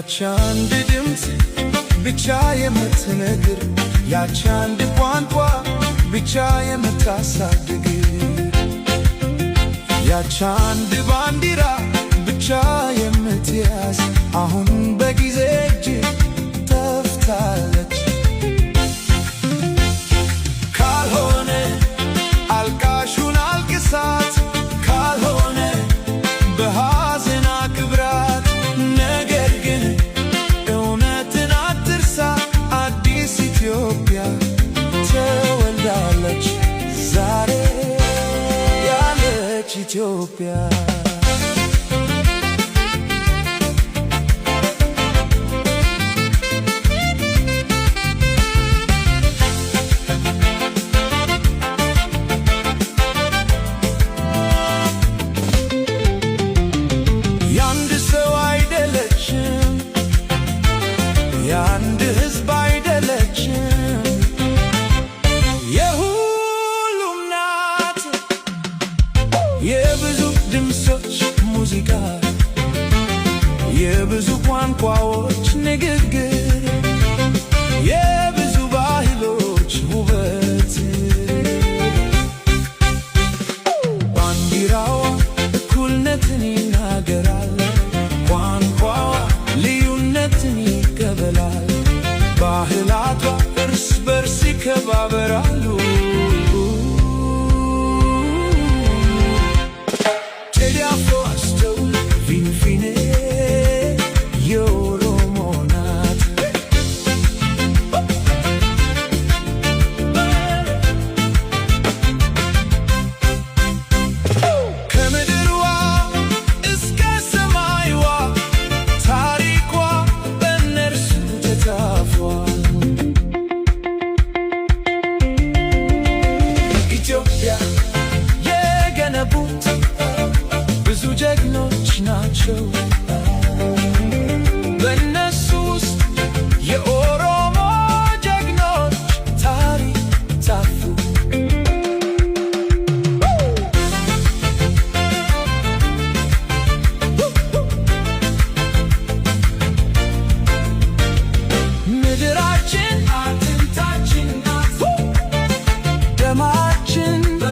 ያቺ አንድ ድምፅ ብቻ የምትነግር፣ ያቺ አንድ ቋንቋ ብቻ የምታሳድግ፣ ያቺ አንድ ባንዲራ ብቻ የምትያዝ አሁን በጊዜ እጅ ጠፍታለች። ካልሆነ አልቃሹን አልቅሳት፣ ካልሆነ በሐዘን አክብራት። ነገር ግን እውነትን አትርሳ፣ አዲስ ኢትዮጵያ ተወልዳለች ዛሬ ያለች ኢትዮጵያ። የአንድ ሰው አይደለችም፣ የአንድ ሕዝብ አይደለችም፣ የሁሉም ናት። የብዙ ድምፆች ሙዚቃ፣ የብዙ ቋንቋዎች ንግግር።